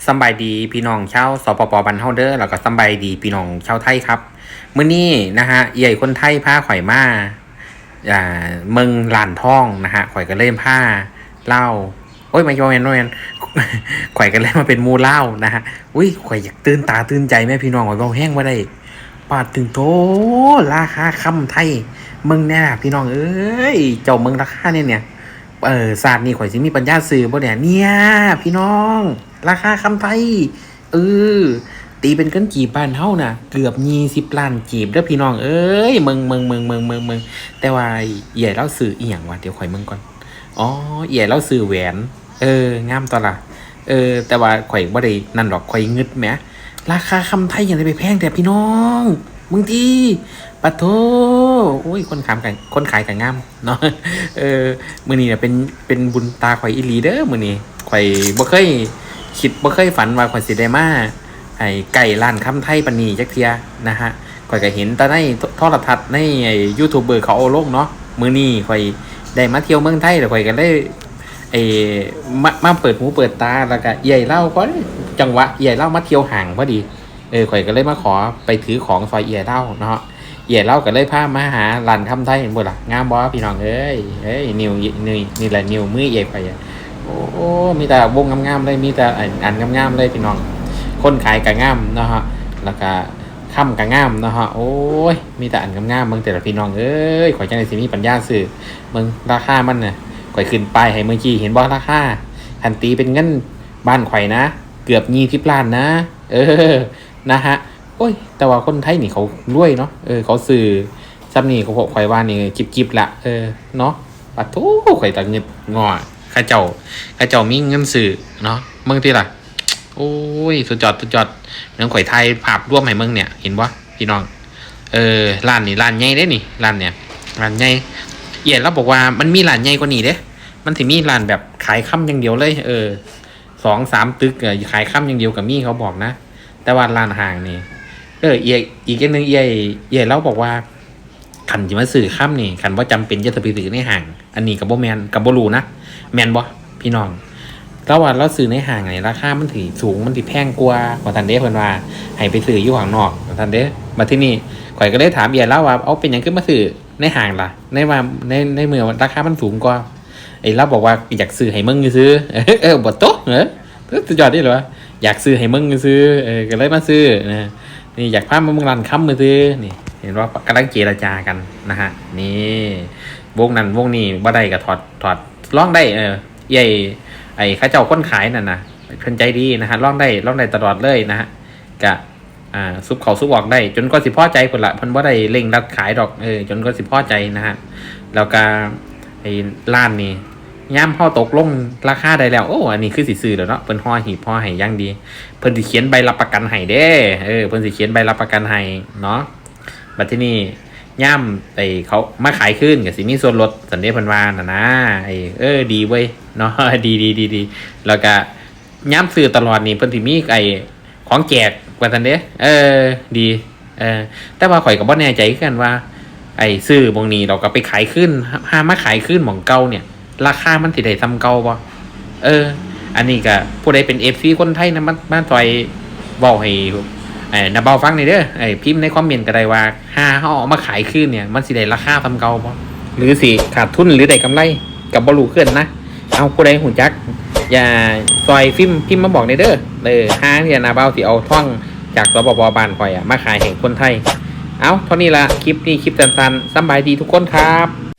ສຳບາຍດີພີ່ນ້ອງຊາວ ສປປ ບ້ານເຮົາເດີ້ ແລ້ວກໍສຳບາຍດີພີ່ນ້ອງຊາວໄທຄັບ. ມື້ນີ້ນະຮະ ເອື້ອຍຄົນໄທພາຂ້ອຍມາ ອ່າ ເມືອງລ້ານທອງນະຮະ ຂ້ອຍກໍເລີຍພາລາວ ໂອ້ຍ ບໍ່ແມ່ນ ບໍ່ແມ່ນ ຂ້ອຍກໍເລີຍມາເປັນໝູ່ລາວນະຮະ. ອຸ້ຍ ຂ້ອຍຢາກຕື່ນຕາຕື່ນໃຈແມ້ພີ່ນ້ອງ ຂ້ອຍເວົ້າແຮງບໍ່ໄດ້. ປາດໂທ້ ລາຄາຄຳໄທ ເບິ່ງແດ່ພີ່ນ້ອງເອີຍ ເຈົ້າເບິ່ງລາຄາແດ່ນີ້. ເອີ ຊາດນີ້ຂ້ອຍຊິມີປັນຍາຊື້ບໍ່ແດ່ ເນ່ຍພີ່ນ້ອງ ລາຄາຄຳໄທ ເອີ ຕີເປັນເງິນກີບບ້ານເຮົານະ ເກືອບຊາວລ້ານກີບເດີ້ພີ່ນ້ອງເອີຍ. ເບິ່ງ ເບິ່ງ ເບິ່ງ ແຕ່ວ່າເອື້ອຍລາວຊື້ອີ່ຫຍັງວະ ດຽວຂ້ອຍເບິ່ງກ່ອນ. ອໍ ເອື້ອຍລາວຊື້ແຫວນ ເອີ ງາມຕົວລະ. ເອີ ແຕ່ວ່າຂ້ອຍບໍ່ໄດ້ນັ້ນດອກ ຂ້ອຍງຶດແໝ ລາຄາຄຳໄທຫຍັງໄດ້ໄປແພງແທ້ພີ່ນ້ອງ ເບິ່ງຕິ ປາດໂທ້. ໂອ້ຍ ຄົນຂາຍກໍ ຄົນຂາຍກໍງາມເນາະ. ເອີ ມື້ນີ້ນະເປັນ ເປັນບຸນຕາຂ້ອຍອີ່ຫຼີເດີ້ ມື້ນີ້. ຂ້ອຍບໍ່ເຄີຍຄິດ ບໍ່ເຄີຍຝັນວ່າຂ້ອຍຊິໄດ້ມາ ໄອ້ ໃກ້ຮ້ານຄຳໄທປານນີ້ຈັກເທື່ອນະຮະ. ຂ້ອຍກໍເຫັນແຕ່ໃນໂທ ໂທລະທັດ ໃນ ໄອ້ ຢູທູບເບີເຂົາເອົາລົງເນາະ. ມື້ນີ້ຂ້ອຍໄດ້ມາທ່ຽວເມືອງໄທ ແລ້ວຂ້ອຍກໍເລີຍ ໄອ້ ມາ ມາເປີດຫູເປີດຕາ ແລ້ວກໍເອື້ອຍລາວ ພໍດີ ຈັງຫວະເອື້ອຍລາວມາທ່ຽວຫ້າງພໍດີ. ເອີ ຂ້ອຍກໍເລີຍມາຂໍໄປຖືຂອງຊ່ອຍເອື້ອຍລາວເນາະ. ເອື້ອຍລາວກໍເລີຍພາມາຫາຮ້ານຄຳໄທ ເຫັນບໍ່ລະ ງາມບໍ່ພີ່ນ້ອງເອີຍ. ເອີຍ ນິ້ວ ນີ້ ນີ້ລະນິ້ວມືເອື້ອຍຂ້ອຍ. ໂອ້ ມີແຕ່ວົງງາມໆເລີຍ ມີແຕ່ອັນ ອັນງາມໆເລີຍພີ່ນ້ອງ. ຄົນຂາຍກໍງາມເນາະ ແລ້ວກໍຄຳກໍງາມເນາະ. ໂອ້ຍ ມີແຕ່ອັນງາມໆ ເບິ່ງແຕ່ລະພີ່ນ້ອງເອີຍ ຂ້ອຍຈັ່ງໃດຊິມີປັນຍາຊື້. ເບິ່ງລາຄາມັນນະ ຂ້ອຍຂຶ້ນປ້າຍໃຫ້ເມື່ອກີ້ ເຫັນບໍ່ລາຄາ ຄັນຕີເປັນເງິນບ້ານຂ້ອຍນະ ເກືອບຊາວລ້ານນະ. ເອີ ນະຮະ. ໂອ້ຍ ແຕ່ວ່າຄົນໄທນີ້ເຂົາລວຍເນາະ ເອີ ເຂົາຊື້ຊ່ຳນີ້ ຂ້ອຍວ່ານີ້ຈິບໆລະ ເອີ ເນາະ. ປາດໂທ້ ຂ້ອຍຕາງຶດງໍ້ ເຂົາເຈົ້າ ເຂົາເຈົ້າມີເງິນຊື້ເນາະ ເບິ່ງຕິລະ. ໂອ້ຍ ສຸດຍອດ ສຸດຍອດ. ເບິ່ງ ຂ້ອຍຖ່າຍພາບລວມໃຫ້ເບິ່ງເນ່ຍ ເຫັນບໍ່ພີ່ນ້ອງ. ເອີ ຮ້ານນີ້ ຮ້ານໃຫຍ່ເດ້ນີ້ ຮ້ານເນີ້ຍ ຮ້ານໃຫຍ່. ເອື້ອຍລາວບອກວ່າມັນມີຮ້ານໃຫຍ່ກວ່ານີ້ເດ້ ມັນຊິມີຮ້ານແບບຂາຍຄຳຢ່າງດຽວເລີຍ ເອີ ສອງສາມຕຶກ ເອີ ຂາຍຄຳຢ່າງດຽວກໍມີ ເຂົາບອກນະ. ແຕ່ວ່າຮ້ານຫ້າງນີ້ ເອີ ເອື້ອຍ ອີກຢ່າງໜຶ່ງ ເອື້ອຍ ເອື້ອຍລາວບອກວ່າ ຄັນຊິມາຊື້ຄຳນີ້ ຄັນບໍ່ຈຳເປັນ ຢ່າໄປຊື້ໃນຫ້າງ. ອັນນີ້ກໍບໍ່ແມ່ນ ກໍບໍ່ຮູ້ນະ ແມ່ນບໍ່ພີ່ນ້ອງ? ລາວວ່າລາວຊື້ໃນຫ້າງນີ້ ລາຄາມັນຊິສູງ ມັນຊິແພງກວ່າ ວ່າຊັ້ນເດ້ ເພິ່ນວ່າໃຫ້ໄປຊື້ຢູ່ຂ້າງນອກ ວ່າຊັ້ນເດ້. ບັດທີນີ້ຂ້ອຍກໍເລີຍຖາມເອື້ອຍລາວວ່າ ເອົາ ເປັນຫຍັງຄືມາຊື້ໃນຫ້າງລະ ໃນວ່າ ໃນ ໃນເມື່ອລາຄາມັນສູງກວ່າ? ເອີ ລາວບອກວ່າ ຢາກຊື້ໃຫ້ເບິ່ງຊື່ໆ. ເອີ ບໍ່ຕົກ ເອີ ສຸດຍອດເດ້ລະວ່າ ຢາກຊື້ໃຫ້ເບິ່ງຊື່ໆ ເອີ ກໍເລີຍມາຊື້ນະ. ນີ້ຢາກພາມາເບິ່ງຮ້ານຄຳຊື່ໆ ນີ້ ເຫັນບໍ່ ກຳລັງເຈລະຈາກັນນະຮະ. ນີ້ ວົງນັ້ນວົງນີ້ບໍ່ໄດ້ກໍຖອດ ຖອດລອງໄດ້. ເອີ ເອື້ອຍ ໄອ້ເຂົາເຈົ້າຄົນຂາຍນັ້ນນະ ເພິ່ນໃຈດີນະຮະ ລອງໄດ້ ລອງໄດ້ຕະຫຼອດເລີຍນະຮະ. ກະ ອ່າ ຊຸບເຂົ້າຊຸບອອກໄດ້ ຈົນກວ່າຊິພໍໃຈພຸ້ນລະ ເພິ່ນບໍ່ໄດ້ເລັ່ງລັດຂາຍດອກ ເອີ ຈົນກວ່າຊິພໍໃຈນະຮະ. ແລ້ວກະ ໄອ້ຮ້ານນີ້ ຍາມເຮົາຕົກລົງລາຄາໄດ້ແລ້ວ ໂອ້ ອັນນີ້ຄືຊິຊື້ແລ້ວເນາະ ເພິ່ນຫໍ່ຫີບຫໍ່ໃຫ້ຢ່າງດີ ເພິ່ນຊິຂຽນໃບຮັບປະກັນໃຫ້ເດ້ ເອີ ເພິ່ນຊິຂຽນໃບຮັບປະກັນໃຫ້ເນາະ. ບັດທີນີ້ຍາມໄອ້ເຂົາມາຂາຍຄືນກໍຊິມີສ່ວນລົດຊັ້ນເດ້ ເພິ່ນວ່ານັ້ນນະ. ເອີ ເອີ ດີເວີຍເນາະ ດີໆໆໆ. ແລ້ວກະຍາມຊື້ຕະຫຼອດນີ້ ເພິ່ນຊິມີໄອ້ ຂອງແຈກວ່າຊັ້ນເດ້ ເອີ ດີ. ເອີ ແຕ່ວ່າຂ້ອຍກໍບໍ່ແນ່ໃຈຄືກັນວ່າ ໄອ້ຊື້ໝ່ອງນີ້ແລ້ວກໍໄປຂາຍຄືນ ຫາ ຫາມາຂາຍຄືນໝ່ອງເກົ່ານີ້ ລາຄາມັນຊິໄດ້ສ່ຳເກົ່າບໍ່? ເອີ ອັນນີ້ກໍຜູ້ໃດເປັນເອັຟຊີຄົນໄທນະ ມາ ມາຊ່ອຍເວົ້າໃຫ້ ເອີ ນ້າບ່າວຟັງແດ່ເດີ ເອີ ພິມໃນຄອມເມັນກໍໄດ້ວ່າ ຫາເຮົາເອົາມາຂາຍຄືນນີ້ ມັນຊິໄດ້ລາຄາສ່ຳເກົ່າບໍ່ ຫຼືຊິຂາດທຶນ ຫຼືໄດ້ກຳໄລ ກໍບໍ່ຮູ້ຄືກັນນະ. ເອົາ ຜູ້ໃດຮູ້ຈັກ ຢ່າ ຊ່ອຍພິມ ພິມມາບອກແດ່ເດີ. ເອີ ຫາເທື່ອນ້າບ່າວຊິເອົາທອງຈາກ ສປປ ບ້ານຂ້ອຍອະ ມາຂາຍໃຫ້ຄົນໄທ. ເອົາ ເທົ່ານີ້ລະ ຄລິບນີ້ຄລິບສັ້ນໆ. ສຳບາຍດີທຸກຄົນຄັບ.